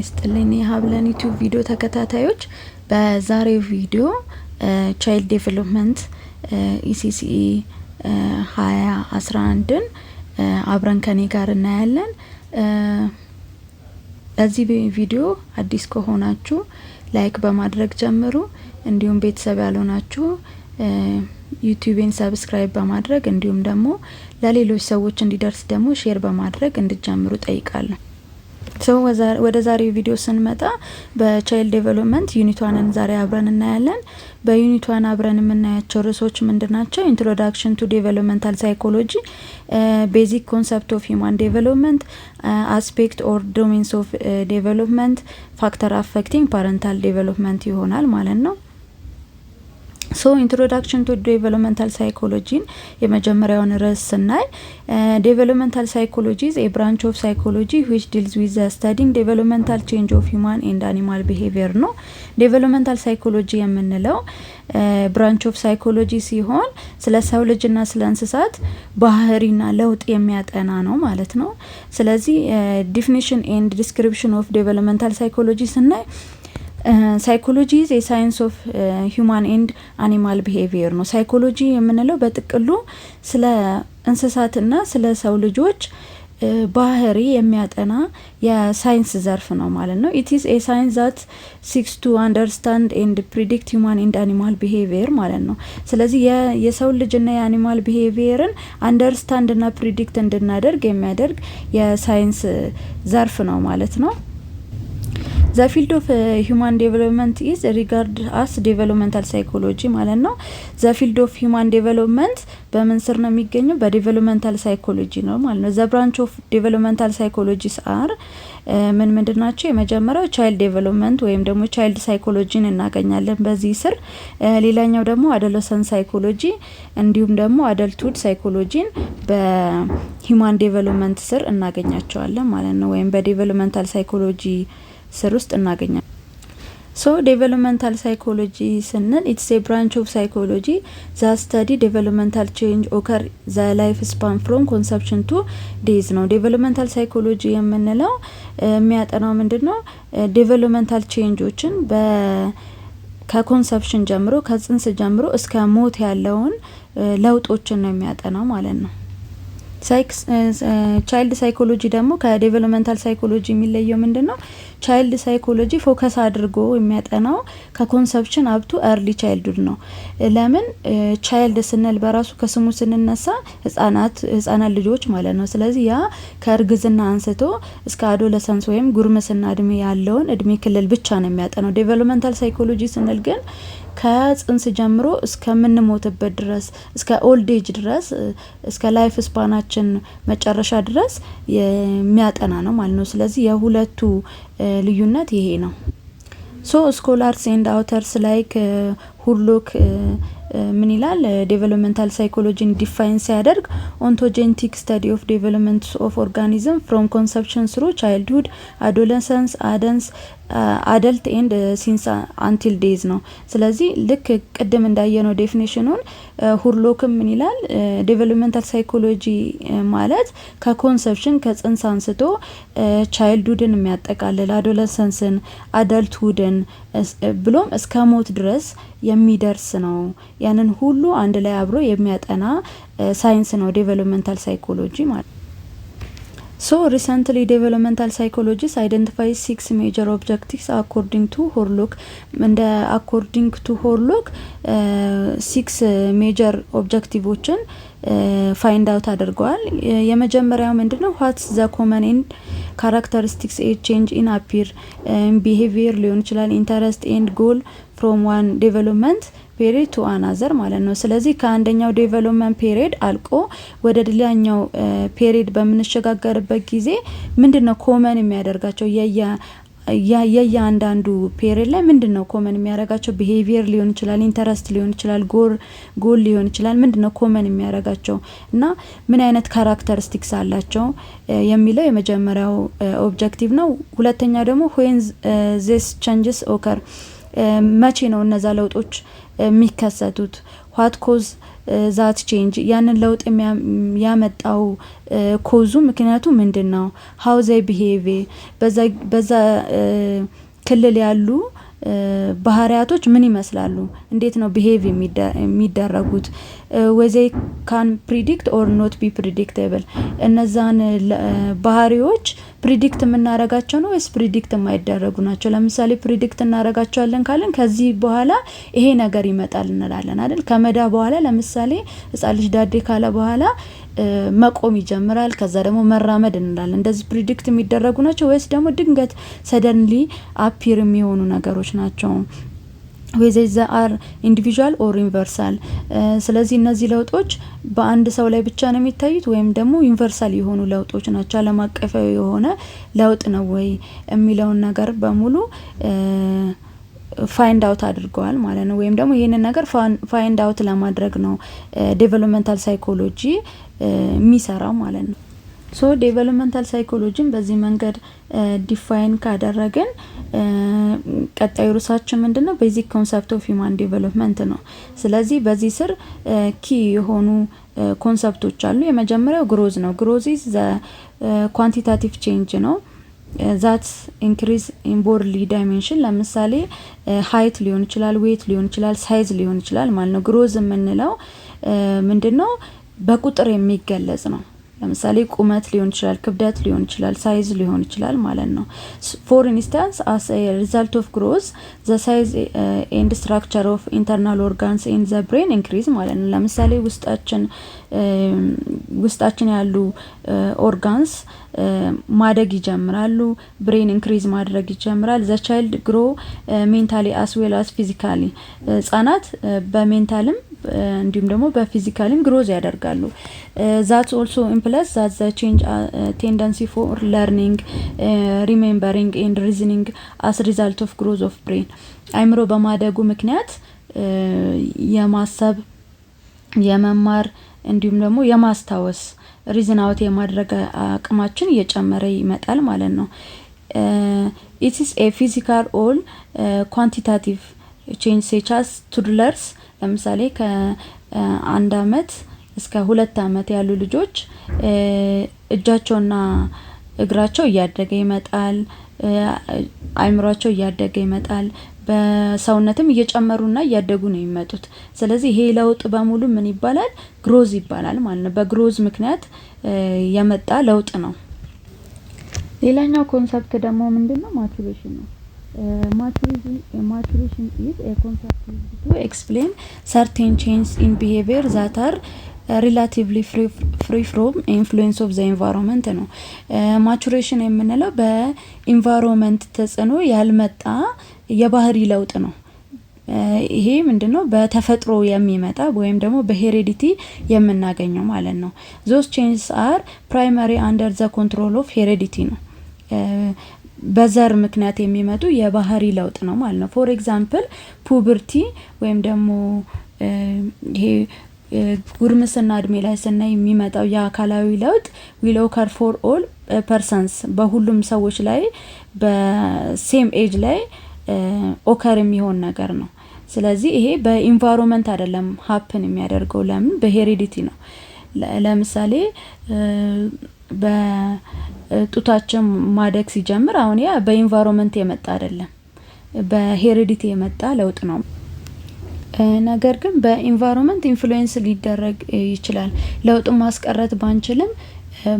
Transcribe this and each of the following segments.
ይስጥልኝ የሀብለን YouTube ቪዲዮ ተከታታዮች፣ በዛሬው ቪዲዮ child development ECCE 2011ን አብረን ከኔ ጋር እናያለን። ለዚህ ቪዲዮ አዲስ ከሆናችሁ like በማድረግ ጀምሩ። እንዲሁም ቤተሰብ ያልሆናችሁ YouTubeን subscribe በማድረግ እንዲሁም ደግሞ ለሌሎች ሰዎች እንዲደርስ ደግሞ share በማድረግ እንድትጀምሩ ጠይቃለሁ። So ወደ ዛሬው ቪዲዮ ስንመጣ በ child development unit oneን ዛሬ አብረን እናያለን። በ unit one አብረን የምናያቸው ርዕሶች ምንድን ናቸው? Introduction to developmental psychology፣ basic concept of human development፣ aspect or domains of development፣ factor affecting parental development ይሆናል ማለት ነው። So introduction to developmental psychologyን የመጀመሪያውን ርዕስ ስናይ፣ developmental psychology is a branch of psychology which deals with the studying developmental change of human and animal behavior ነው። Developmental psychology የምንለው branch of psychology ሲሆን ስለ ሰው ልጅና ስለ እንስሳት ባህሪና ለውጥ የሚያጠና ነው ማለት ነው። ስለዚህ definition and description of developmental psychology ስናይ፣ psychology የ science of human and animal behavior ነው። Psychology የምንለው በጥቅሉ ስለ እንስሳትና ስለ ሰው ልጆች ባህሪ የሚያጠና የሳይንስ ዘርፍ ነው ማለት ነው። It is a science that seeks to understand and predict human and animal behavior ማለት ነው። ስለዚህ የሰው ልጅና የ animal behaviorን understand እና predict እንድናደርግ የሚያደርግ የሳይንስ ዘርፍ ነው ማለት ነው። The field of human development is regard as developmental psychology ማለት ነው። The field of human development በምን ስር ነው የሚገኘው? በ developmental psychology ነው ማለት ነው። The branch of developmental psychologies are ምን ምንድን ናቸው? የመጀመሪያው child development ወይም ደግሞ child psychologyን እናገኛለን በዚህ ስር። ሌላኛው ደግሞ adolescent psychology እንዲሁም ደግሞ adulthood psychologyን በ human development ስር እናገኛቸዋለን ማለት ነው። ወይም በ developmental psychology ስር ውስጥ እናገኛለን። So developmental psychology ስንል it's a branch of psychology that study developmental change occur the life span from conception to death ነው። Developmental psychology የምንለው የሚያጠናው ምንድን ነው? Developmental changeኦችን ከ conception ጀምሮ፣ ከጽንስ ጀምሮ እስከ ሞት ያለውን ለውጦችን ነው የሚያጠናው ማለት ነው። Child psychology ደግሞ ከ developmental psychology የሚለየው ምንድን ነው? Child psychology focus አድርጎ የሚያጠናው ከ conception up to early childhood ነው። ለምን? Child ስንል በራሱ ከስሙ ስንነሳ ህጻናት ልጆች ማለት ነው። ስለዚህ ያ ከእርግዝና አንስቶ እስከ adolescence ወይም ጉርምስና እድሜ ያለውን እድሜ ክልል ብቻ ነው የሚያጠናው። Developmental psychology ስንል ግን ከጽንስ ጀምሮ እስከምንሞትበት ድረስ፣ እስከ old age ድረስ፣ እስከ life spanኣችን መጨረሻ ድረስ የሚያጠና ነው ማለት ነው። ስለዚህ የሁለቱ ልዩነት ይሄ ነው። So scholars and authors like Hurlock ምን ይላል? Developmental psychologyን define ሲያደርግ ontogenetic study of development of organism from conception through childhood, adolescence, adults adult and since until death ነው። ስለዚህ ልክ ቅድም እንዳየነው definitionኑን Hurlockም ምን ይላል? Developmental psychology ማለት ከ conception፣ ከጽንስ አንስቶ childhoodን የሚያጠቃልል፣ adolescenceን፣ adulthoodን ብሎም እስከ ሞት ድረስ የሚደርስ ነው። ያንን ሁሉ አንድ ላይ አብሮ የሚያጠና ሳይንስ ነው developmental psychology ማለት። So recently developmental psychologist identify six major objectives according to Hurlock። እንደ according to Hurlock six major objectiveኦችን find out አድርገዋል። የመጀመሪያው ምንድነው? What's the common and characteristics a change in appear behavior ሊሆን ይችላል፣ interest and goal from one development period to another ማለት ነው። ስለዚህ ከአንደኛው development period አልቆ ወደ ሌላኛው period በምንሸጋገርበት ጊዜ ምንድን ነው common የሚያደርጋቸው? የየአንዳንዱ period ላይ ምንድን ነው common የሚያደርጋቸው? Behavior ሊሆን ይችላል፣ interest ሊሆን ይችላል፣ ጎል ሊሆን ይችላል። ምንድን ነው common የሚያደርጋቸው እና ምን አይነት characteristics አላቸው የሚለው የመጀመሪያው objective ነው። ሁለተኛ ደግሞ when these changes occur መቼ ነው እነዛ ለውጦች የሚከሰቱት? What cause that change? ያንን ለውጥ ያመጣው cause ኡ ምክንያቱ ምንድን ነው? How they behave? በዛ ክልል ያሉ ባህሪያቶች ምን ይመስላሉ? እንዴት ነው behave የሚደረጉት? Whether can predict or not be predictable? እነዛን ባህሪዎች predict የምናደርጋቸው ነው ወይስ predict የማይደረጉ ናቸው? ለምሳሌ predict እናደርጋቸዋለን ካልን ከዚህ በኋላ ይሄ ነገር ይመጣል እንላለን አይደል? ከመዳ በኋላ፣ ለምሳሌ ህጻን ልጅ ዳዴ ካለ በኋላ መቆም ይጀምራል። ከዛ ደግሞ መራመድ እንላለን። እንደዚህ predict የሚደረጉ ናቸው ወይስ ደግሞ ድንገት suddenly appear የሚሆኑ ነገሮች ናቸው? Whether they are individual or universal። ስለዚህ እነዚህ ለውጦች በአንድ ሰው ላይ ብቻ ነው የሚታዩት ወይም ደግሞ universal የሆኑ ለውጦች ናቸው፣ ዓለም አቀፋዊ የሆነ ለውጥ ነው ወይ የሚለውን ነገር በሙሉ find out አድርገዋል ማለት ነው። ወይም ደግሞ ይህንን ነገር find out ለማድረግ ነው developmental psychology የሚሰራው ማለት ነው። So developmental psychology ን በዚህ መንገድ define ካደረግን ቀጣዩ ርዕሳችን ምንድን ነው? Basic concept of human development ነው። ስለዚህ በዚህ ስር key የሆኑ concept ኦች አሉ። የመጀመሪያው growth ነው። Growth is the quantitative change ነው that increase in bodily dimension። ለምሳሌ height ሊሆን ይችላል፣ weight ሊሆን ይችላል፣ size ሊሆን ይችላል ማለት ነው። Growth የምንለው ምንድን ነው? በቁጥር የሚገለጽ ነው። ለምሳሌ ቁመት ሊሆን ይችላል፣ ክብደት ሊሆን ይችላል፣ size ሊሆን ይችላል ማለት ነው። For instance, as a result of growth, the size and structure of internal organs in the brain increase ማለት ነው። ለምሳሌ ውስጣችን ያሉ organs ማደግ ይጀምራሉ። Brain increase ማድረግ ይጀምራል። The child grow mentally as well as physically። ህጻናት በ mental ም እንዲሁም ደግሞ በ physically ም growth ያደርጋሉ። That also implies that the change tendency for learning, remembering and reasoning as result of growth of brain። አይምሮ በማደጉ ምክንያት የማሰብ፣ የመማር እንዲሁም ደግሞ የማስታወስ፣ reason out የማድረግ አቅማችን እየጨመረ ይመጣል ማለት ነው። It's a physical or quantitative change such as toddlers። ለምሳሌ ከ1 አመት እስከ 2 አመት ያሉ ልጆች እጃቸውና እግራቸው እያደገ ይመጣል። አይምሯቸው እያደገ ይመጣል። በሰውነትም እየጨመሩና እያደጉ ነው የሚመጡት። ስለዚህ ይሄ ለውጥ በሙሉ ምን ይባላል? Growth ይባላል ማለት ነው። በ growth ምክንያት የመጣ ለውጥ ነው። ሌላኛው concept ደግሞ ምንድነው? Maturation ነው። Maturation is a concept to explain certain change in behavior that are relatively free from influence of the environment ነው። Maturation የምንለው በ environment ተጽዕኖ ያልመጣ የባህሪ ለውጥ ነው። ይሄ ምንድነው? በተፈጥሮ የሚመጣ ወይም ደግሞ በ heredity የምናገኘው ማለት ነው። Those changes are primary under the control of heredity ነው። በዘር ምክንያት የሚመጡ የባህሪ ለውጥ ነው ማለት ነው። For example, puberty ወይም ደግሞ ይሄ ጉርምስና እድሜ ላይ ስናይ የሚመጣው የአካላዊ ለውጥ will occur for all persons፣ በሁሉም ሰዎች ላይ በ same age ላይ occur የሚሆን ነገር ነው። ስለዚህ ይሄ በ environment አይደለም happen የሚያደርገው፣ ለምን? በ heredity ነው። ለምሳሌ በጡታችን ማደግ ሲጀምር አሁን ያ በ environment የመጣ አይደለም፣ በ heredity የመጣ ለውጥ ነው። ነገር ግን በ environment influence ሊደረግ ይችላል። ለውጡን ማስቀረት ባንችልም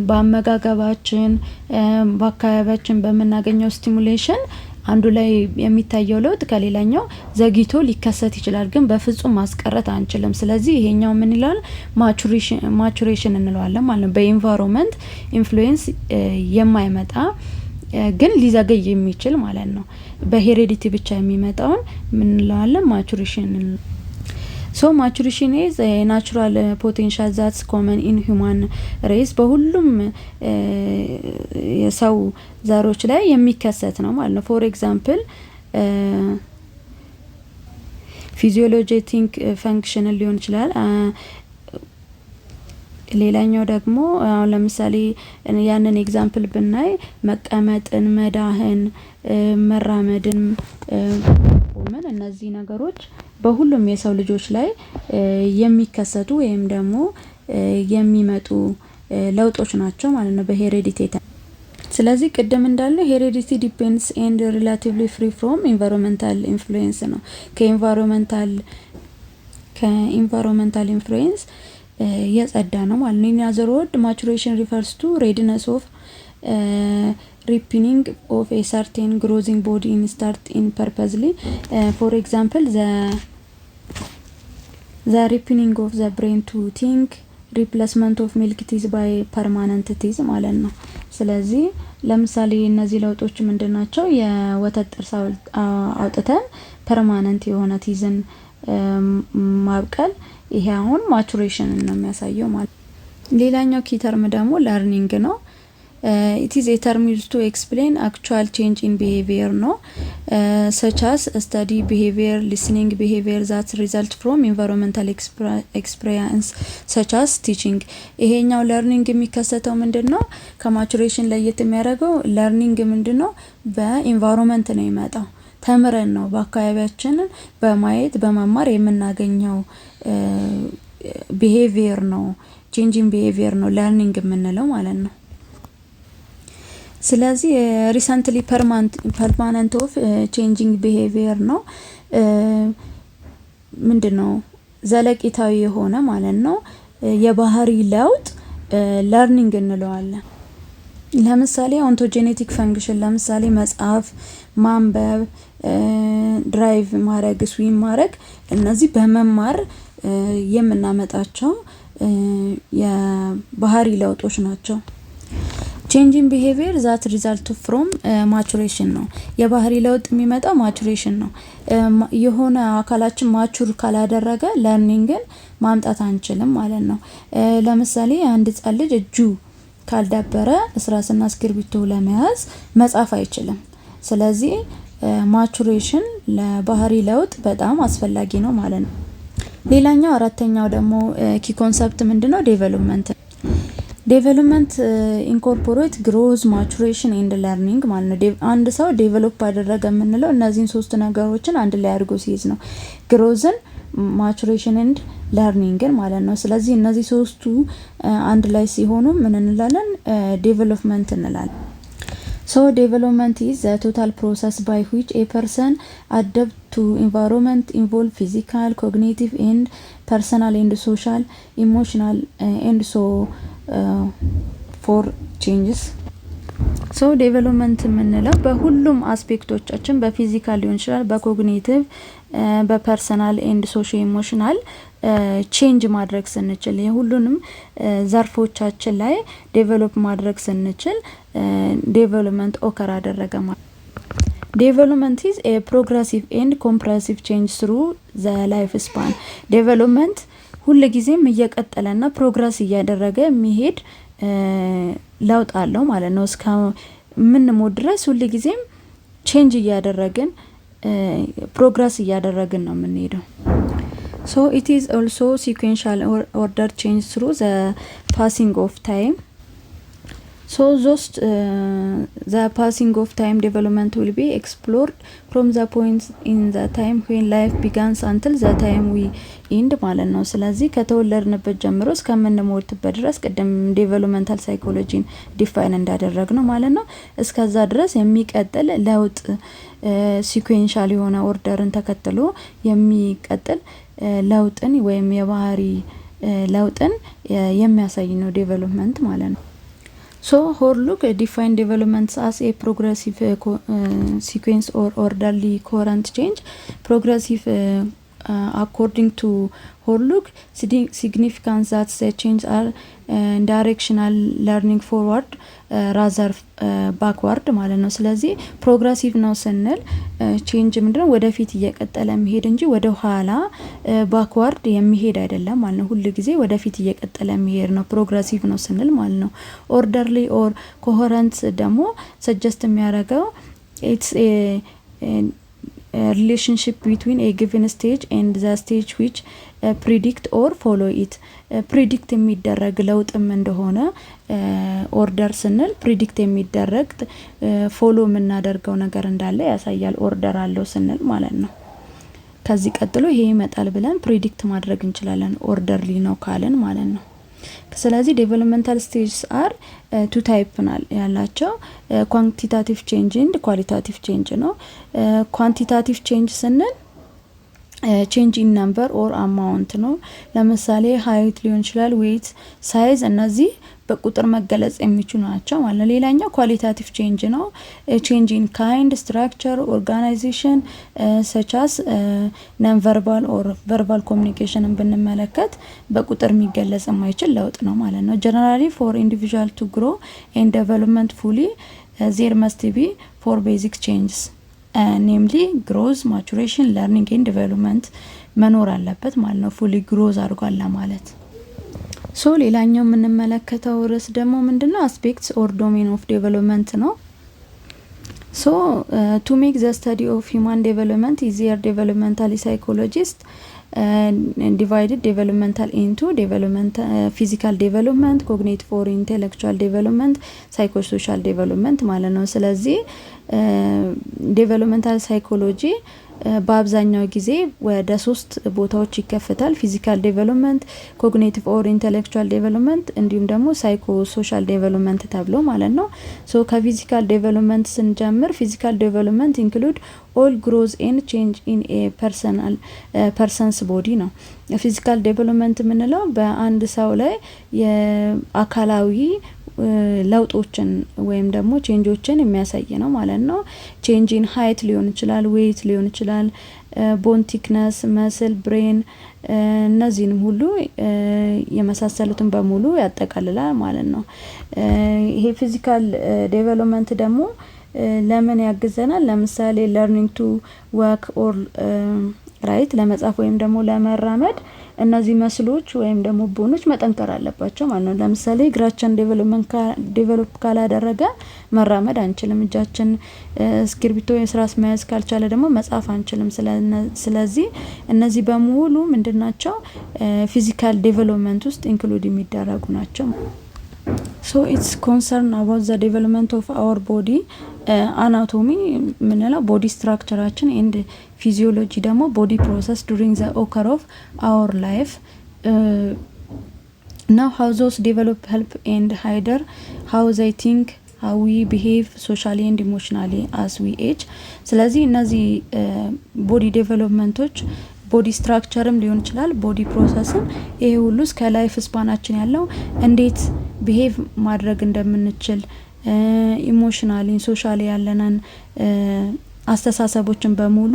በአመጋገባችን፣ በአካባቢያችን በምናገኘው stimulation አንዱ ላይ የሚታየው ለውጥ ከሌላኛው ዘግይቶ ሊከሰት ይችላል፣ ግን በፍጹም ማስቀረት አንችልም። ስለዚህ ይሄኛው ምን ይላል? Maturation እንለዋለን ማለት ነው። በ environment influence የማይመጣ ግን ሊዘገይ የሚችል ማለት ነው። በ heredity ብቻ የሚመጣውን ምን እንለዋለን? Maturation። So maturation is natural potential that's common in human race፣ በሁሉም የሰው ዘሮች ላይ የሚከሰት ነው ማለት ነው። For example, physiologic function ሊሆን ይችላል። ሌላኛው ደግሞ አሁን ለምሳሌ ያንን example ብናይ መቀመጥን፣ መዳህን፣ መራመድን ካቆምን እነዚህ ነገሮች በሁሉም የሰው ልጆች ላይ የሚከሰቱ ወይም ደግሞ የሚመጡ ለውጦች ናቸው ማለት ነው በ heredity። ስለዚህ ቅድም እንዳልነው heredity depends and relatively free from environmental influence ነው። ከ environmental influence የጸዳ ነው ማለት ነው። In other word, maturation refers to readiness of ripening of a certain growing body in start in purposely, for example, the ripening of the brain to think, replacement of milk teeth by permanent teeth ማለት ነው። ስለዚህ ለምሳሌ እነዚህ ለውጦች ምንድን ናቸው? የወተት ጥርስ አውጥተን permanent የሆነ teeth ን ማብቀል፣ ይሄ አሁን maturation ን ነው የሚያሳየው ማለት ነው። ሌላኛው key term ደግሞ learning ነው። It is a term used to explain actual change in behavior ነው፣ such as study behavior, listening behavior that result from environmental experience, such as teaching። ይሄኛው learning የሚከሰተው ምንድን ነው? ከ maturation ለየት የሚያደርገው learning ምንድን ነው? በ environment ነው የሚመጣው። ተምረን ነው፣ በአካባቢያችንን በማየት በመማር የምናገኘው behavior ነው። Change in behavior ነው learning የምንለው ማለት ነው። ስለዚህ recently permanent of changing behavior ነው። ምንድን ነው? ዘለቂታዊ የሆነ ማለት ነው የባህሪ ለውጥ learning እንለዋለን። ለምሳሌ ontogenetic function፣ ለምሳሌ መጻፍ፣ ማንበብ፣ drive ማድረግ፣ swim ማድረግ፣ እነዚህ በመማር የምናመጣቸው የባህሪ ለውጦች ናቸው። Change in behavior that result from maturation ነው። የባህሪ ለውጥ የሚመጣው maturation ነው። የሆነ አካላችን mature ካላደረገ learning ን ማምጣት አንችልም ማለት ነው። ለምሳሌ አንድ ህጻን ልጅ እጁ ካልዳበረ እስራስና እስክርቢቶ ለመያዝ መጻፍ አይችልም። ስለዚህ maturation ለባህሪ ለውጥ በጣም አስፈላጊ ነው ማለት ነው። ሌላኛው አራተኛው ደግሞ key concept ምንድነው? Development። Development incorporate growth, maturation and learning ማለት ነው። አንድ ሰው develop አደረገ የምንለው እነዚህን ሶስት ነገሮችን አንድ ላይ አድርጎ ሲይዝ ነው። Growth ን፣ maturation and learning ን ማለት ነው። ስለዚህ እነዚህ ሶስቱ አንድ ላይ ሲሆኑ ምን እንላለን? Development እንላለን። So development is the total process by which a person adapt to environment, involve physical, cognitive and personal and social, emotional and so forth changes. So development የምንለው በሁሉም aspect ኦቻችን በ physical ሊሆን ይችላል፣ በ cognitive፣ በ personal and socio emotional change ማድረግ ስንችል፣ የሁሉንም ዘርፎቻችን ላይ develop ማድረግ ስንችል development occur አደረገ ማለት። Development is a progressive and comprehensive change through the life span። Development ሁል ጊዜም እየቀጠለና progress እያደረገ የሚሄድ ለውጥ አለው ማለት ነው። እስከ ምንሞት ድረስ ሁል ጊዜም change እያደረግን progress እያደረግን ነው የምንሄደው። So it is also sequential order change through the passing of time. So those the passing of time, development will be explored from the point in the time when life begins until the time we end ማለት ነው። ስለዚህ ከተወለድንበት ጀምሮ እስከምንሞትበት ድረስ ቅድም developmental psychology ን define እንዳደረግነው ማለት ነው። እስከዛ ድረስ የሚቀጥል ለውጥ፣ sequential የሆነ order ን ተከትሎ የሚቀጥል ለውጥን ወይም የባህሪ ለውጥን የሚያሳይ ነው development ማለት ነው። So Hurlock define development as a progressive sequence or orderly coherent change. Progressive, according to Hurlock, significance that change are directional learning forward rather backward ማለት ነው። ስለዚህ progressive ነው ስንል change ምንድነው? ወደፊት እየቀጠለ የሚሄድ እንጂ ወደ ኋላ backward የሚሄድ አይደለም ማለት ነው። ሁል ጊዜ ወደፊት እየቀጠለ የሚሄድ ነው progressive ነው ስንል ማለት ነው። Orderly or coherent ደግሞ suggest የሚያደርገው it's relationship between a given stage and the stage which predict or follow it። Predict የሚደረግ ለውጥም እንደሆነ፣ order ስንል predict የሚደረግ follow የምናደርገው ነገር እንዳለ ያሳያል። Order አለው ስንል ማለት ነው። ከዚህ ቀጥሎ ይሄ ይመጣል ብለን predict ማድረግ እንችላለን፣ orderly ነው ካልን ማለት ነው። ስለዚህ developmental stages are two type ያላቸው quantitative change and qualitative change ነው። Quantitative change ስንል change in number or amount ነው። ለምሳሌ height ሊሆን ይችላል፣ weight፣ size እነዚህ በቁጥር መገለጽ የሚችሉ ናቸው ማለት ነው። ሌላኛው qualitative change ነው። Change in kind፣ structure፣ organization such as non verbal or verbal communication ን ብንመለከት በቁጥር የሚገለጽ የማይችል ለውጥ ነው ማለት ነው። Generally, for individual to grow and development fully, there must be four basic changes, namely growth፣ maturation፣ learning and development መኖር አለበት ማለት ነው። Fully growth አድርጓል ለማለት። So ሌላኛው የምንመለከተው ርዕስ ደግሞ ምንድነው? Aspects or domain of development ነው። So to make the study of human development easier, developmental psychologist divided developmental into development physical development፣ cognitive or intellectual development፣ psychosocial development ማለት ነው። ስለዚህ developmental psychology በአብዛኛው ጊዜ ወደ ሶስት ቦታዎች ይከፈታል። Physical development፣ cognitive or intellectual development እንዲሁም ደግሞ psychosocial development ተብሎ ማለት ነው። So ከ physical development ስንጀምር physical development include all growth and change in a personal person's body ነው። Physical development የምንለው በአንድ ሰው ላይ የአካላዊ ለውጦችን ወይም ደግሞ change ኦችን የሚያሳይ ነው ማለት ነው። Change in height ሊሆን ይችላል፣ weight ሊሆን ይችላል፣ bone thickness፣ muscle፣ brain እነዚህንም ሁሉ የመሳሰሉትን በሙሉ ያጠቃልላል ማለት ነው። ይሄ physical development ደግሞ ለምን ያግዘናል? ለምሳሌ learning to walk or write፣ ለመጻፍ ወይም ደግሞ ለመራመድ እነዚህ muscle ኦች ወይም ደግሞ bone ኦች መጠንከር አለባቸው ማለት ነው። ለምሳሌ እግራችን develop ካላደረገ መራመድ አንችልም። እጃችን እስክርቢቶ ስራስ መያዝ ካልቻለ ደግሞ መጻፍ አንችልም። ስለዚህ እነዚህ በሙሉ ምንድን ናቸው? Physical development ውስጥ include የሚደረጉ ናቸው። So it's concern about the development of our body anatomy የምንለው body structure ኣችን and physiology ደግሞ body process during the occur of our life now, how those develop help and hinder how they think, how we behave socially and emotionally as we age። ስለዚህ እነዚህ body development ኦች body structure ም ሊሆን ይችላል፣ body process ም ይሄ ሁሉ እስከ life span ኣችን ያለው እንዴት behave ማድረግ እንደምንችል emotionally, socially ያለንን አስተሳሰቦችን በሙሉ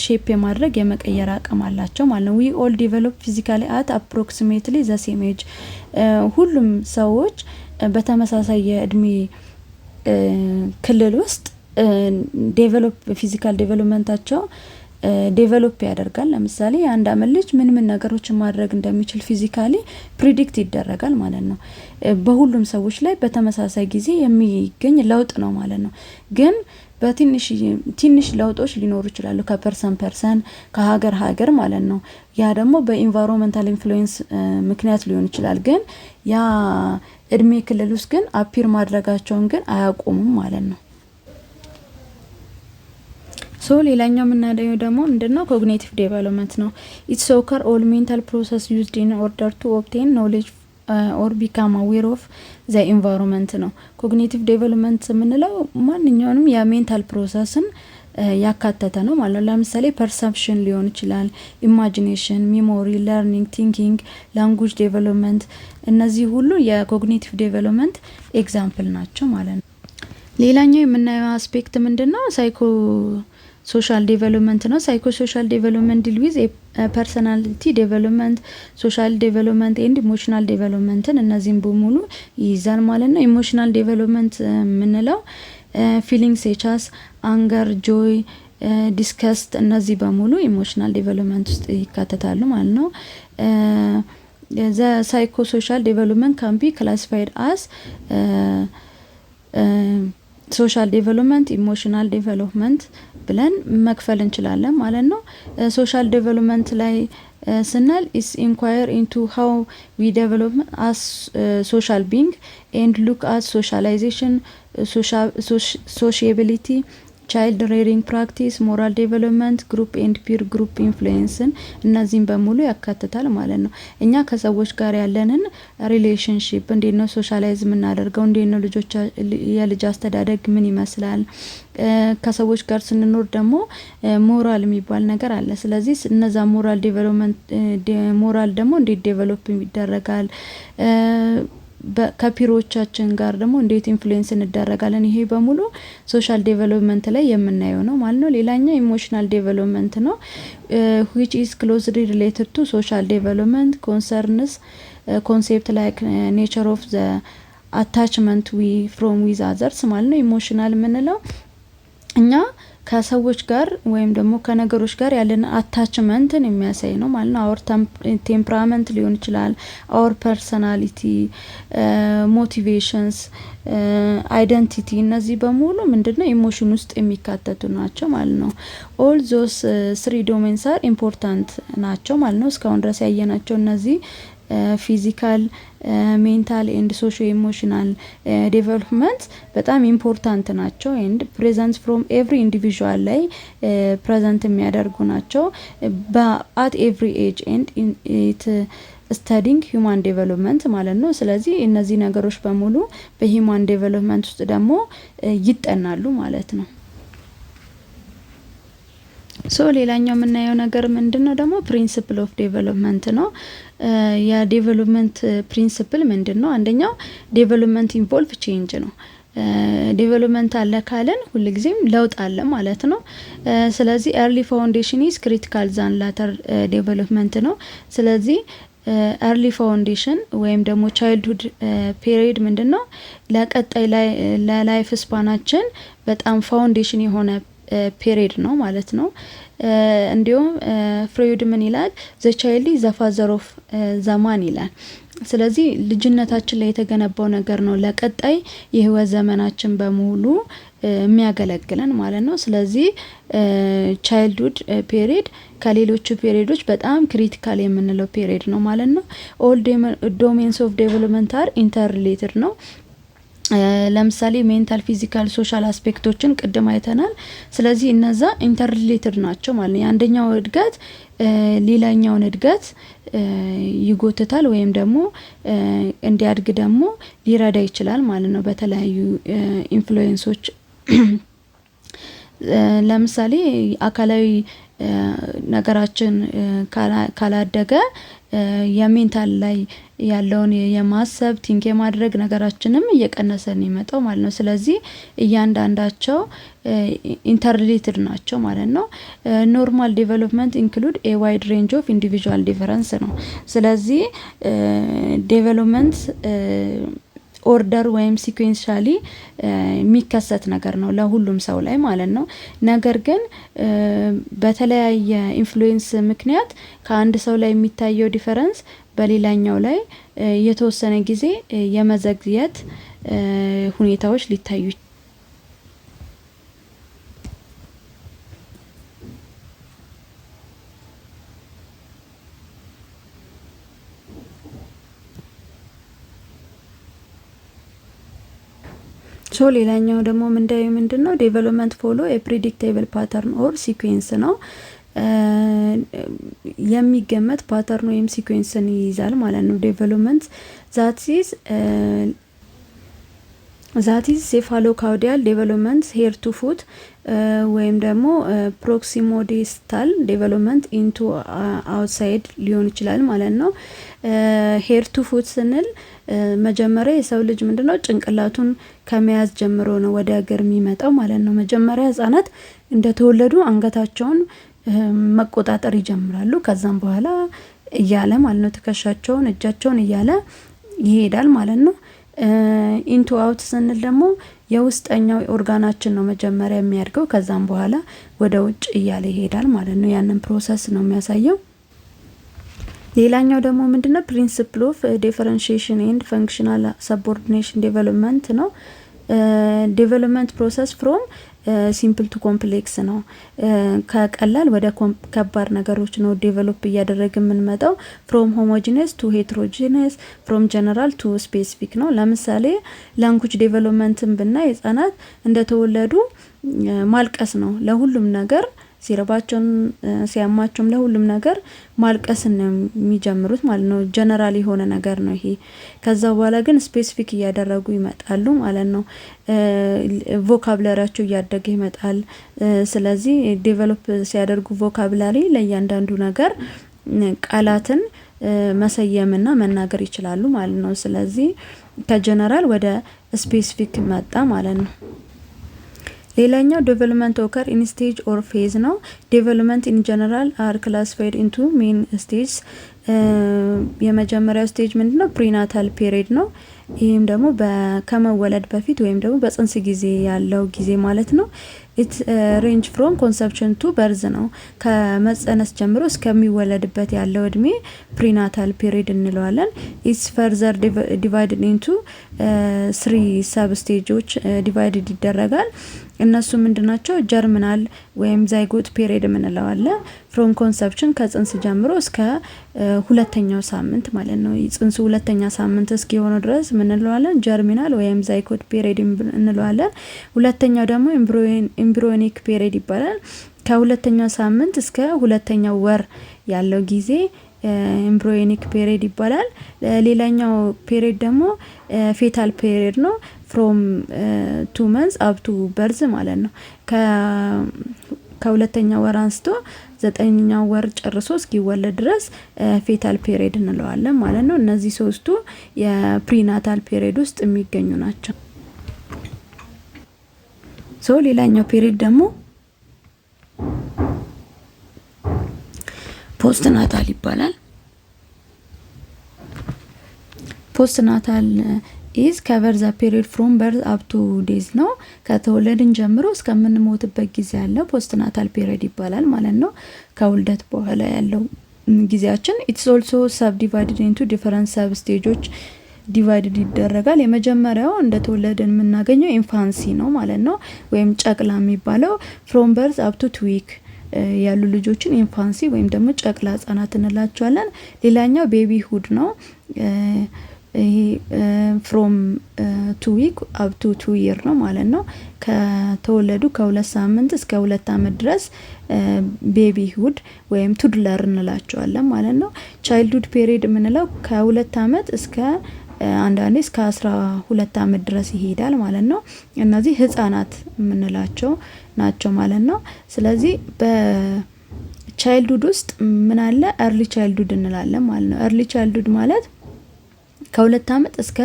shape የማድረግ የመቀየር አቅም አላቸው ማለት ነው። We all develop physically at approximately the same age። ሁሉም ሰዎች በተመሳሳይ የእድሜ ክልል ውስጥ develop physical development ኣቸው develop ያደርጋል። ለምሳሌ የአንድ አመት ልጅ ምን ምን ነገሮችን ማድረግ እንደሚችል physically predict ይደረጋል ማለት ነው። በሁሉም ሰዎች ላይ በተመሳሳይ ጊዜ የሚገኝ ለውጥ ነው ማለት ነው። ግን በትንሽ ትንሽ ለውጦች ሊኖሩ ይችላሉ ከ person person፣ ከሀገር ሀገር ማለት ነው። ያ ደግሞ በ environmental influence ምክንያት ሊሆን ይችላል። ግን ያ እድሜ ክልል ውስጥ ግን appear ማድረጋቸውን ግን አያቆሙም ማለት ነው። So ሌላኛው የምናየው ደግሞ ምንድነው? Cognitive development ነው። It's occur all mental process used in order to obtain knowledge or become aware of the environment ነው። Cognitive development የምንለው ማንኛውንም የ mental process ን ያካተተ ነው ማለት ነው። ለምሳሌ perception ሊሆን ይችላል፣ imagination፣ memory፣ learning፣ thinking፣ language development እነዚህ ሁሉ የ cognitive development example ናቸው ማለት ነው። ሌላኛው የምናየው aspect ምንድን ነው? Psychosocial development ነው። Psychosocial development deal with personality development፣ social development and emotional development ን እነዚህም በሙሉ ይይዛል ማለት ነው። Emotional development የምንለው feeling such as anger፣ joy፣ disgust እነዚህ በሙሉ emotional development ውስጥ ይካተታሉ ማለት ነው። The psychosocial development can be classified as social development፣ emotional development ብለን መክፈል እንችላለን ማለት ነው። Social development ላይ ስንል is inquire into how we develop as social being and look at socialization፣ sociability፣ Child rearing practice፣ moral development፣ group and peer group influence ን እነዚህን በሙሉ ያካትታል ማለት ነው። እኛ ከሰዎች ጋር ያለንን relationship እንዴት ነው socialize የምናደርገው? እንዴት ነው ልጆች የልጅ አስተዳደግ ምን ይመስላል? ከሰዎች ጋር ስንኖር ደግሞ ሞራል የሚባል ነገር አለ። ስለዚህ እነዛ moral development ሞራል ደግሞ እንዴት develop ይደረጋል? ከ peer ኦቻችን ጋር ደግሞ እንዴት influence እንደረጋለን? ይሄ በሙሉ social development ላይ የምናየው ነው ማለት ነው። ሌላኛው emotional development ነው፣ which is closely related to social development, concerns concept like nature of the attachment we form with others ማለት ነው። Emotional የምንለው እኛ ከሰዎች ጋር ወይም ደግሞ ከነገሮች ጋር ያለን attachment ን የሚያሳይ ነው ማለት ነው። Our temperament ሊሆን ይችላል፣ our personality፣ motivations፣ identity እነዚህ በሙሉ ምንድነው emotion ውስጥ የሚካተቱ ናቸው ማለት ነው። All those three domains are important ናቸው ማለት ነው። እስካሁን ድረስ ያየናቸው እነዚህ physical፣ mental and socio emotional development በጣም important ናቸው and present from every individual ላይ present የሚያደርጉ ናቸው በ at every age and it studying human development ማለት ነው። ስለዚህ እነዚህ ነገሮች በሙሉ በ human development ውስጥ ደግሞ ይጠናሉ ማለት ነው። So ሌላኛው የምናየው ነገር ምንድን ነው ደግሞ principle of development ነው። የ development principle ምንድን ነው? አንደኛው development involve change ነው። Development አለ ካልን ሁልጊዜም ለውጥ አለ ማለት ነው። ስለዚህ early foundation is critical than later development ነው። ስለዚህ early foundation ወይም ደግሞ childhood period ምንድን ነው ለቀጣይ ለ life span ኣችን በጣም foundation የሆነ period ነው ማለት ነው። እንዲሁም ፍሮይድ ምን ይላል? "The child the father of the man" ይላል። ስለዚህ ልጅነታችን ላይ የተገነባው ነገር ነው ለቀጣይ የህይወት ዘመናችን በሙሉ የሚያገለግለን ማለት ነው። ስለዚህ childhood period ከሌሎቹ period ኦች በጣም critical የምንለው period ነው ማለት ነው። All domains of development are interrelated ነው። ለምሳሌ mental፣ physical፣ social aspect ኦችን ቅድም አይተናል። ስለዚህ እነዛ interrelated ናቸው ማለት ነው። የአንደኛው እድገት ሌላኛውን እድገት ይጎትታል ወይም ደግሞ እንዲያድግ ደግሞ ሊረዳ ይችላል ማለት ነው። በተለያዩ influence ኦች ለምሳሌ አካላዊ ነገራችን ካላደገ የ mental ላይ ያለውን የማሰብ think የማድረግ ነገራችንም እየቀነሰ ነው የሚመጣው ማለት ነው። ስለዚህ እያንዳንዳቸው interrelated ናቸው ማለት ነው። Normal development include a wide range of individual difference ነው። ስለዚህ development order ወይም sequentially የሚከሰት ነገር ነው ለሁሉም ሰው ላይ ማለት ነው። ነገር ግን በተለያየ influence ምክንያት ከአንድ ሰው ላይ የሚታየው difference በሌላኛው ላይ የተወሰነ ጊዜ የመዘግየት ሁኔታዎች ሊታዩ። So ሌላኛው ደግሞ ምንዳየው ምንድን ነው? Development follow a predictable pattern or sequence ነው። የሚገመት pattern ወይም sequence ን ይይዛል ማለት ነው። Development that is cephalocaudal development, head to foot ወይም ደግሞ proximodistal development into outside ሊሆን ይችላል ማለት ነው። Head to foot ስንል መጀመሪያ የሰው ልጅ ምንድነው ጭንቅላቱን ከመያዝ ጀምሮ ነው ወደ እግር የሚመጣው ማለት ነው። መጀመሪያ ህጻናት እንደተወለዱ አንገታቸውን መቆጣጠር ይጀምራሉ። ከዛም በኋላ እያለ ማለት ነው ትከሻቸውን፣ እጃቸውን እያለ ይሄዳል ማለት ነው። Into out ስንል ደግሞ የውስጠኛው ኦርጋናችን ነው መጀመሪያ የሚያድገው፣ ከዛም በኋላ ወደ ውጭ እያለ ይሄዳል ማለት ነው። ያንን process ነው የሚያሳየው። ሌላኛው ደግሞ ምንድነው? Principle of differentiation and functional subordination development ነው። Development process from simple to complex ነው። ከቀላል ወደ ከባድ ነገሮች ነው develop እያደረግ የምንመጣው። From homogeneous to heterogeneous፣ from general to specific ነው። ለምሳሌ language development ን ብናይ ህጻናት እንደተወለዱ ማልቀስ ነው። ለሁሉም ነገር ሲርባቸውም ሲያማቸውም ለሁሉም ነገር ማልቀስን ነው የሚጀምሩት ማለት ነው። ጀነራል የሆነ ነገር ነው ይሄ። ከዛ በኋላ ግን specific እያደረጉ ይመጣሉ ማለት ነው። Vocabulary ያቸው እያደገ ይመጣል። ስለዚህ develop ሲያደርጉ vocabulary ለእያንዳንዱ ነገር ቃላትን መሰየምና መናገር ይችላሉ ማለት ነው። ስለዚህ ከጀነራል ወደ specific መጣ ማለት ነው። ሌላኛው development occur in stage or phase ነው። Development in general are classified into main stages። የመጀመሪያው stage ምንድነው? Prenatal period ነው። ይህም ደግሞ ከመወለድ በፊት ወይም ደግሞ በጽንስ ጊዜ ያለው ጊዜ ማለት ነው። It range from conception to birth ነው። ከመጸነስ ጀምሮ እስከሚወለድበት ያለው እድሜ prenatal period እንለዋለን። It's further divided into three sub stage ኦች divided ይደረጋል። እነሱ ምንድናቸው? Germinal ወይም zygote period የምንለው አለ። From conception ከጽንስ ጀምሮ እስከ ሁለተኛው ሳምንት ማለት ነው። ጽንሱ ሁለተኛ ሳምንት እስኪሆነው ድረስ ምንለዋለን? Germinal ወይም zygote period እንለዋለን። ሁለተኛው ደግሞ embryonic period ይባላል። ከሁለተኛው ሳምንት እስከ ሁለተኛው ወር ያለው ጊዜ embryonic period ይባላል። ሌላኛው period ደግሞ fetal period ነው። From 2 months up to birth ማለት ነው። ከሁለተኛው ወር አንስቶ ዘጠነኛው ወር ጨርሶ እስኪወለድ ድረስ fetal period እንለዋለን ማለት ነው። እነዚህ ሶስቱ የ prenatal period ውስጥ የሚገኙ ናቸው። So ሌላኛው period ደግሞ postnatal ይባላል። Postnatal is cover the period from birth up to death ነው። ከተወለድን ጀምሮ እስከምንሞትበት ጊዜ ያለው postnatal period ይባላል ማለት ነው። ከውልደት በኋላ ያለው ጊዜያችን it's also subdivided into different sub stage ኦች divided ይደረጋል። የመጀመሪያው እንደተወለድን የምናገኘው infancy ነው ማለት ነው፣ ወይም ጨቅላ የሚባለው from birth up to 2 week ያሉ ልጆችን infancy ወይም ደግሞ ጨቅላ ህጻናት እንላቸዋለን። ሌላኛው babyhood ነው። ይሄ from 2 week up to 2 year ነው ማለት ነው። ከተወለዱ ከ2 ሳምንት እስከ 2 አመት ድረስ babyhood ወይም toddler እንላቸዋለን ማለት ነው። Childhood period የምንለው ከ2 አመት እስከ አንዳንዴ እስከ 12 አመት ድረስ ይሄዳል ማለት ነው። እነዚህ ህጻናት የምንላቸው ናቸው ማለት ነው። ስለዚህ በ childhood ውስጥ ምን አለ? Early childhood እንላለን ማለት ነው። Early childhood ማለት ከ2 አመት እስከ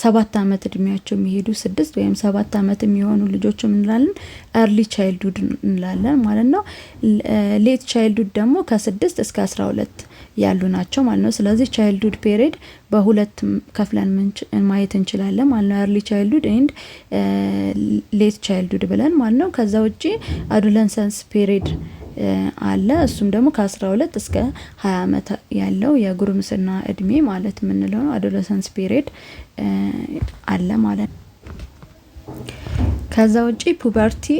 7 አመት እድሜያቸው የሚሄዱ 6 ወይም 7 አመት የሚሆኑ ልጆች እንላለን early childhood እንላለን ማለት ነው። Late childhood ደግሞ ከ6 እስከ 12 ያሉ ናቸው ማለት ነው። ስለዚህ childhood period በሁለት ከፍለን ማየት እንችላለን ማለት ነው። Early childhood and late childhood ብለን ማለት ነው። ከዛ ውጪ adolescence period አለ። እሱም ደግሞ ከ12 እስከ 20 አመት ያለው የጉርምስና እድሜ ማለት የምንለው ነው። Adolescence period አለ ማለት ነው። ከዛ ውጪ puberty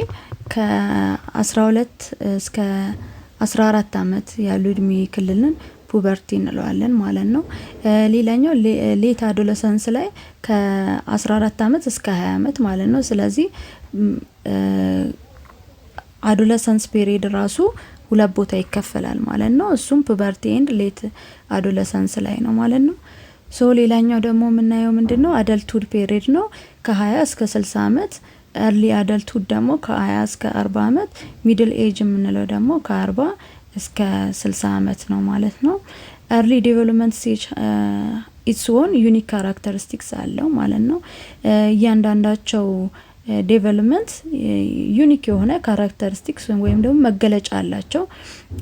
ከ12 እስከ 14 አመት ያሉ እድሜ ክልልን puberty እንለዋለን ማለት ነው። ሌላኛው late adolescence ላይ ከ14 አመት እስከ 20 አመት ማለት ነው። ስለዚህ adolescence period ራሱ ሁለት ቦታ ይከፈላል ማለት ነው። እሱም puberty and late adolescence ላይ ነው ማለት ነው። So ሌላኛው ደግሞ የምናየው ምንድነው? Adulthood period ነው። ከ20 እስከ 60 አመት። Early adulthood ደግሞ ከ20 እስከ 40 አመት። Middle age የምንለው ደግሞ ከ40 እስከ 60 አመት ነው ማለት ነው። Early development stage its own unique characteristics አለው ማለት ነው። እያንዳንዳቸው development unique የሆነ characteristics ወይም ደግሞ መገለጫ አላቸው።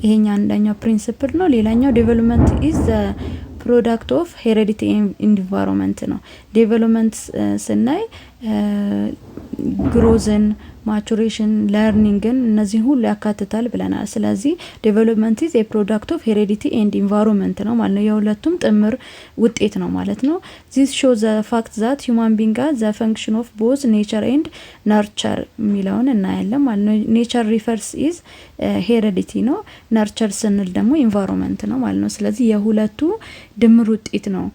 ይሄኛ አንደኛው principle ነው። ሌላኛው development is the product of heredity environment ነው። Development ስናይ growth ን፣ maturation፣ learning ን እነዚህን ሁሉ ያካትታል ብለናል። ስለዚህ development is a product of heredity and environment ነው ማለት ነው። የሁለቱም ጥምር ውጤት ነው ማለት ነው። This show the fact that human being the function of both nature and nurture የሚለውን እናያለን ማለት ነው። Nature refers is heredity ነው። Nurture ስንል ደግሞ environment ነው ማለት ነው። ስለዚህ የሁለቱ ድምር ውጤት ነው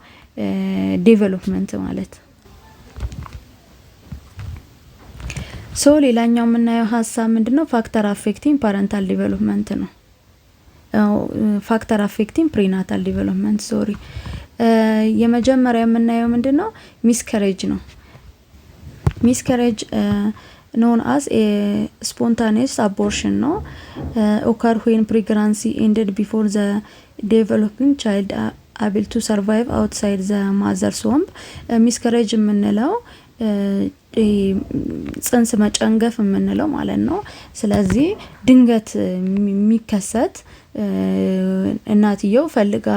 development ማለት። So ሌላኛው የምናየው ሀሳብ ምንድነው? Factor affecting parental development ነው። Factor affecting prenatal development, sorry። የመጀመሪያ የምናየው ምንድን ነው? Miscarriage ነው። Miscarriage known as spontaneous abortion ነው። Occur when pregnancy ended before the developing child able to survive outside the mother's womb። Miscarriage የምንለው ጽንስ መጨንገፍ የምንለው ማለት ነው። ስለዚህ ድንገት የሚከሰት፣ እናትየው ፈልጋ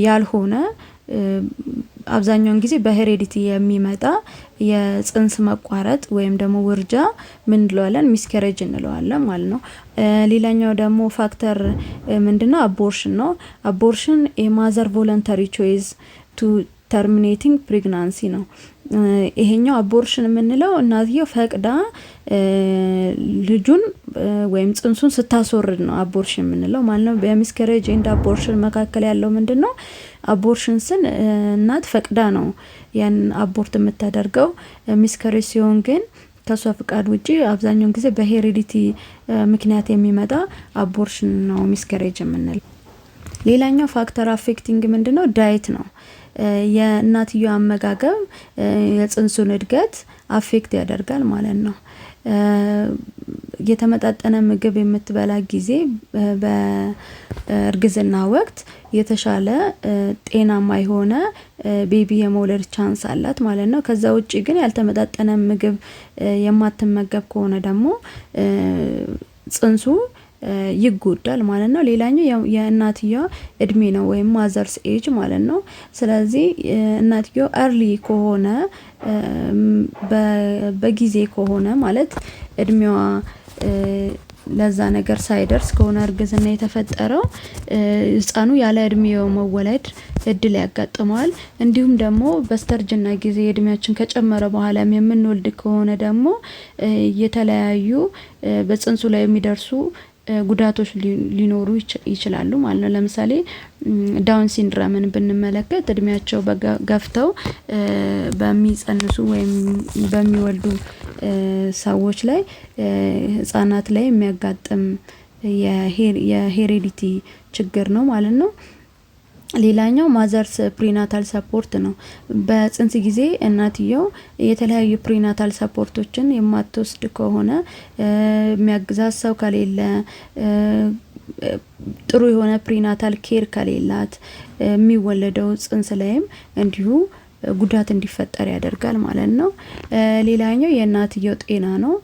ያልሆነ፣ አብዛኛውን ጊዜ በ heredity የሚመጣ የጽንስ መቋረጥ ወይም ደግሞ ውርጃ ምን እንለዋለን? Miscarriage እንለዋለን ማለት ነው። ሌላኛው ደግሞ factor ምንድነው? Abortion ነው። Abortion የ mother voluntary choice to terminating pregnancy ነው። ይሄኛው abortion የምንለው እናትየው ፈቅዳ ልጁን ወይም ጽንሱን ስታስወርድ ነው abortion የምንለው ማለት ነው። በ miscarriage and abortion መካከል ያለው ምንድን ነው? Abortion ስን እናት ፈቅዳ ነው ያን abort የምታደርገው። Miscarriage ሲሆን ግን ከእሷ ፍቃድ ውጪ አብዛኛውን ጊዜ በ heredity ምክንያት የሚመጣ abortion ነው miscarriage የምንለው። ሌላኛው factor affecting ምንድነው? Diet ነው። የእናትየው አመጋገብ የጽንሱን እድገት affect ያደርጋል ማለት ነው። የተመጣጠነ ምግብ የምትበላ ጊዜ በእርግዝና ወቅት የተሻለ ጤናማ የሆነ baby የመውለድ chance አላት ማለት ነው። ከዛ ውጪ ግን ያልተመጣጠነ ምግብ የማትመገብ ከሆነ ደግሞ ጽንሱ ይጎዳል ማለት ነው። ሌላኛው የእናትየዋ እድሜ ነው ወይም mother's age ማለት ነው። ስለዚህ እናትየው early ከሆነ፣ በጊዜ ከሆነ፣ ማለት እድሜዋ ለዛ ነገር ሳይደርስ ከሆነ እርግዝና የተፈጠረው፣ ህፃኑ ያለ እድሜው መወለድ እድል ያጋጥመዋል። እንዲሁም ደግሞ በስተርጅና ጊዜ እድሜያችን ከጨመረ በኋላም የምንወልድ ከሆነ ደግሞ የተለያዩ በጽንሱ ላይ የሚደርሱ ጉዳቶች ሊኖሩ ይችላሉ ማለት ነው። ለምሳሌ Down syndrome ን ብንመለከት እድሜያቸው ገፍተው በሚጸንሱ ወይም በሚወልዱ ሰዎች ላይ፣ ህጻናት ላይ የሚያጋጥም የ heredity ችግር ነው ማለት ነው። ሌላኛው mother's prenatal support ነው። በጽንስ ጊዜ እናትየው የተለያዩ prenatal support ኦችን የማትወስድ ከሆነ፣ የሚያግዛት ሰው ከሌለ፣ ጥሩ የሆነ prenatal care ከሌላት የሚወለደው ጽንስ ላይም እንዲሁ ጉዳት እንዲፈጠር ያደርጋል ማለት ነው። ሌላኛው የእናትየው ጤና ነው።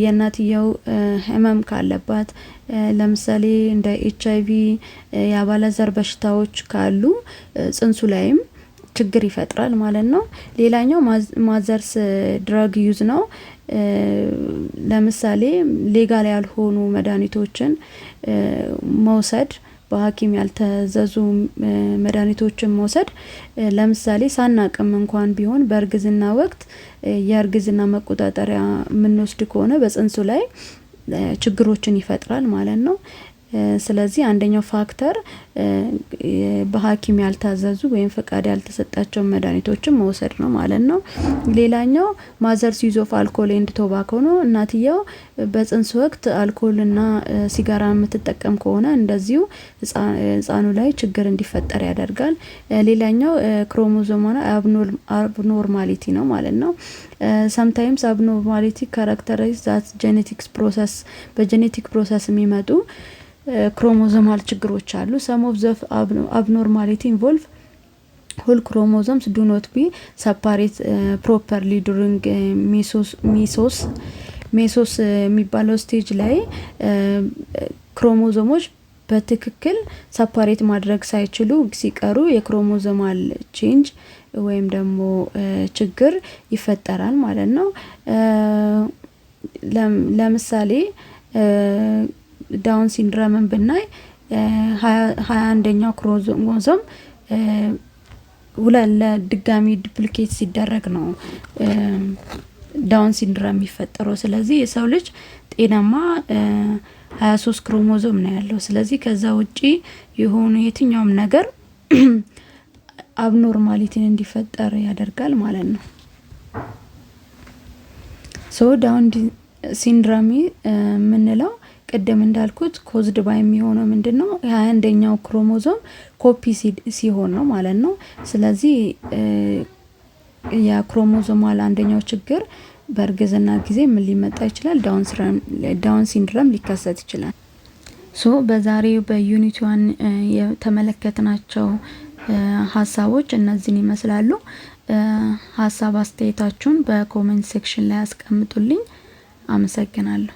የእናትየው ህመም ካለባት፣ ለምሳሌ እንደ HIV፣ የአባላዘር በሽታዎች ካሉ ጽንሱ ላይም ችግር ይፈጥራል ማለት ነው። ሌላኛው mother's drug use ነው። ለምሳሌ legal ያልሆኑ መድኃኒቶችን መውሰድ፣ በሐኪም ያልታዘዙ መድኃኒቶችን መውሰድ፣ ለምሳሌ ሳናቅም እንኳን ቢሆን በእርግዝና ወቅት የእርግዝና መቆጣጠሪያ የምንወስድ ከሆነ በጽንሱ ላይ ችግሮችን ይፈጥራል ማለት ነው። ስለዚህ አንደኛው factor በሐኪም ያልታዘዙ ወይም ፈቃድ ያልተሰጣቸውን መድኃኒቶችን መውሰድ ነው ማለት ነው። ሌላኛው mother's use of alcohol and tobacco ነው። እናትየው በጽንስ ወቅት አልኮልና ሲጋራ የምትጠቀም ከሆነ እንደዚሁ ህፃኑ ላይ ችግር እንዲፈጠር ያደርጋል። ሌላኛው chromosomal abnormality ነው ማለት ነው። Sometimes abnormality characterize that genetics process፣ በ genetic process የሚመጡ chromosomal ችግሮች አሉ። Some of the abnormality involve whole chromosomes do not be separate properly during meiosis የሚባለው stage ላይ ክሮሞዞሞች በትክክል separate ማድረግ ሳይችሉ ሲቀሩ የ chromosomal change ወይም ደግሞ ችግር ይፈጠራል ማለት ነው። ለምሳሌ Down syndrome ን ብናይ 21ኛው ክሮሞዞም ሁለት ለድጋሚ duplicate ሲደረግ ነው Down syndrome የሚፈጠረው። ስለዚህ የሰው ልጅ ጤናማ 23 ክሮሞዞም ነው ያለው። ስለዚህ ከዛ ውጪ የሆኑ የትኛውም ነገር abnormality ን እንዲፈጠር ያደርጋል ማለት ነው። So Down syndrome የምንለው ቅድም እንዳልኩት caused by የሚሆነው ምንድን ነው? የ21ኛው chromosome copy ሲሆን ነው ማለት ነው። ስለዚህ የ chromosomal አንደኛው ችግር በእርግዝና ጊዜ ምን ሊመጣ ይችላል? Down syndrome ሊከሰት ይችላል። So በዛሬው በ unit 1 የተመለከትናቸው ሀሳቦች እነዚህን ይመስላሉ። ሀሳብ አስተያየታችሁን በ comment section ላይ አስቀምጡልኝ። አመሰግናለሁ።